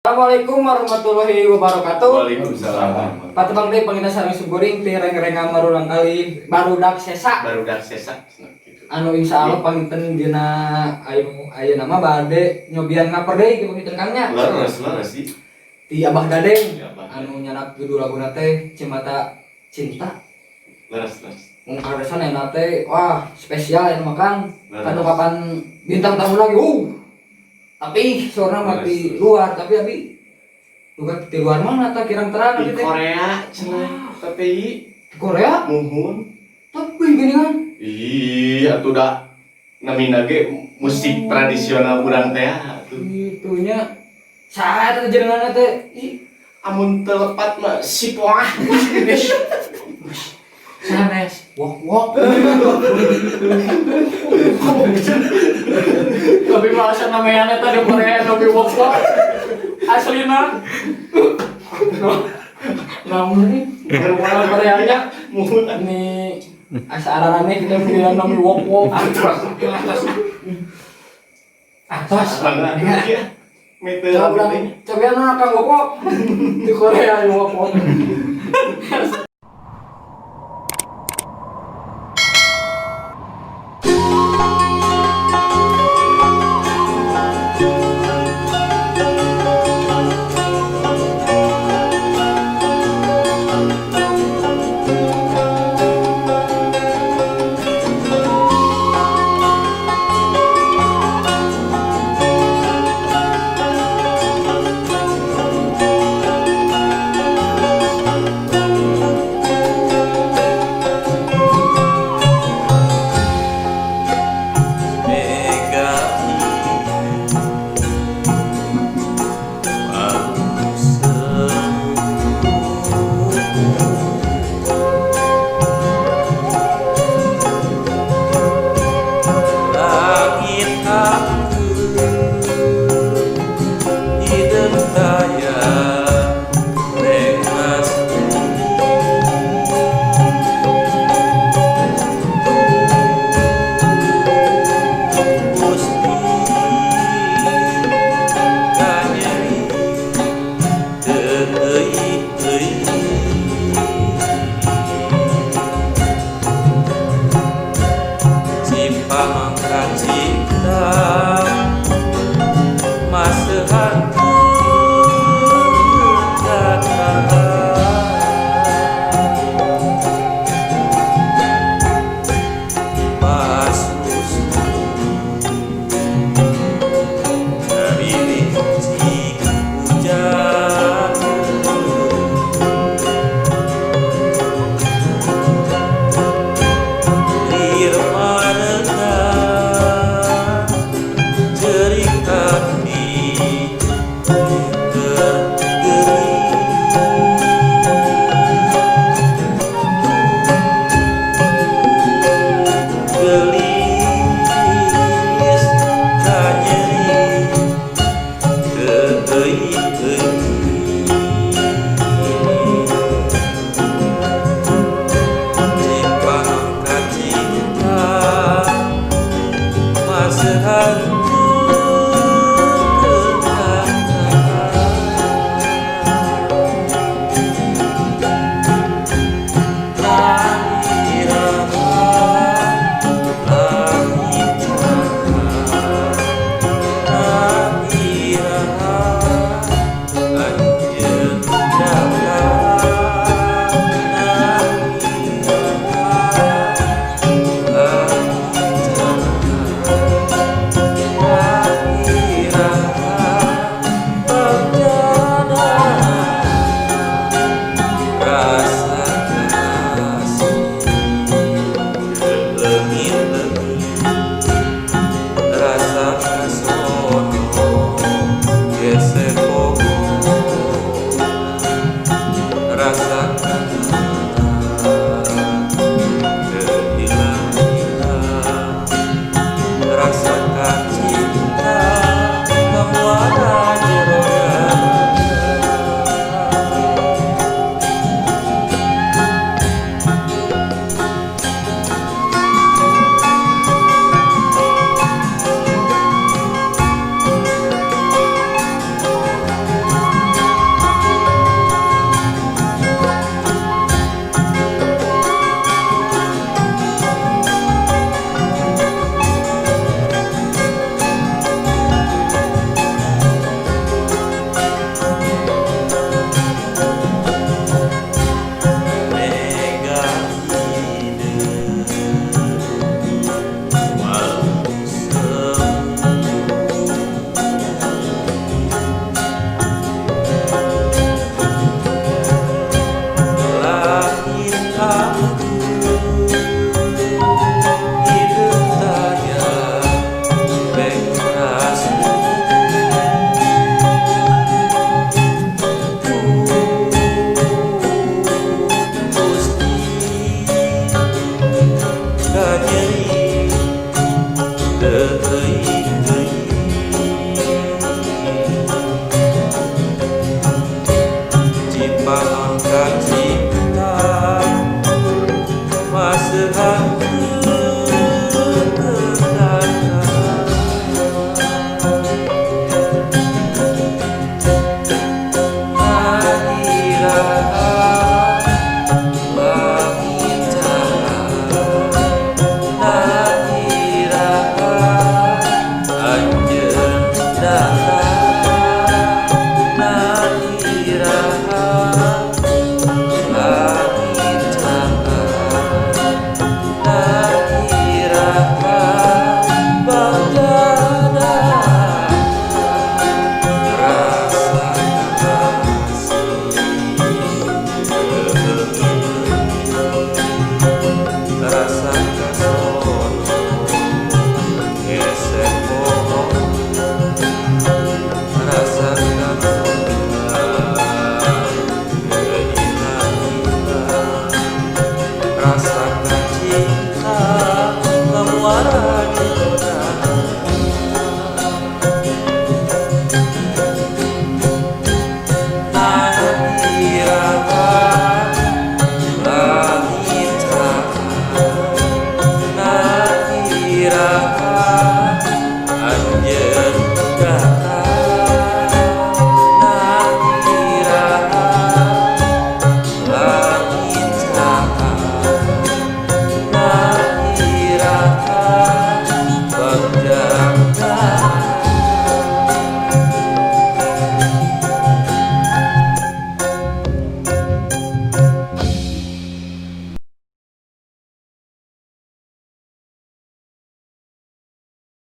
Assalamualaikum warahmatullahi wabarakatuh. Waalaikumsalam. Patepang deui panggilna sareng simkuring ti reng-rengan marulang kali barudak sesa. Barudak sesa gitu. Anu insya Allah panginten dina ayeuna ayeuna mah bade nyobian ngaper deui kieu panginten, Kang, nya. Leres, leres sih. Ti Abah Dadeng. Ti Abah. Anu nyanak judul laguna teh Cimata Cinta. Leres, leres. Mung karesan enak teh, wah, spesial ya mah, Kang. Leres. Kanu kapan bintang tamu lagi tapi sorna mah di luar, tapi abi bukan di luar mana tak kirang terang Di abi teh. Korea cenah tapi. Di Korea? Muhun. Tapi gini kan. Ih, atuh da namina ge musik tradisional urang teh atuh. Itunya saya teh jenengan teh. Ih, Amun teu lepat mah si poah. Sanes wok wok, tapi bahasa namanya tadi Korea tapi wok wok aslina namun orang Koreanya. Muhun. Ini asa arane kita punya nami wok wok atas atas. Mangga ya. Mete. Coba coba anak kang wok wok di Korea wok wok.